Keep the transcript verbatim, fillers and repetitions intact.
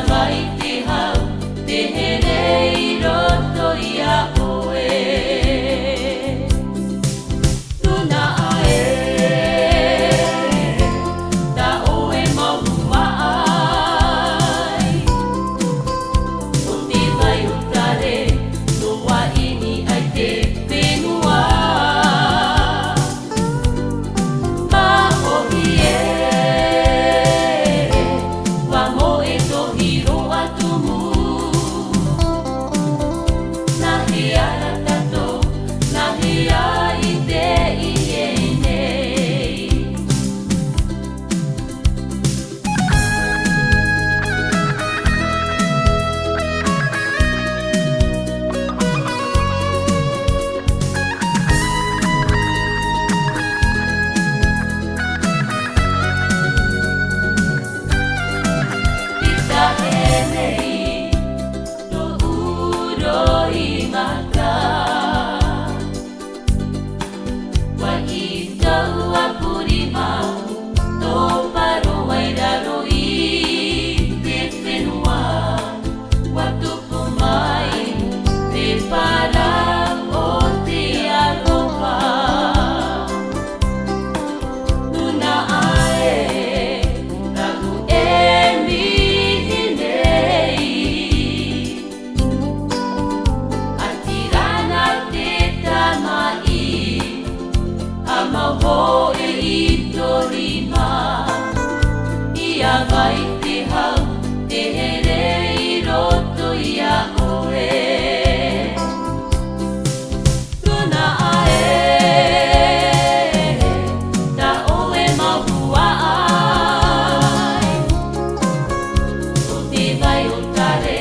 Vai te hau, te here i roto iā ʻoe. Nūnaʻa ē, tā ʻoe mau huaʻai. ʻO te vai o Tare, nō Vaini ai te fenua. Māʻohi ē, ʻua moʻe tohi roa tumu. Nā hea rā tātou, nā hea i teie nei. I tae nei tōʻu roimata. ʻUa ʻite au a Purima, tō Paro i raro i te fenua. ʻUa tupu mai te parau o te aroha. Nūnaʻa ē, nā ʻoe e mihi nei. ʻĀtīrā na te tamaʻi, ʻa mau hōʻē i tō rima. ʻIa vai te hau, te here i roto iā ʻoe. Nūnaʻa ē, tā ʻoe mau huaʻai. ʻO te vai o Tare,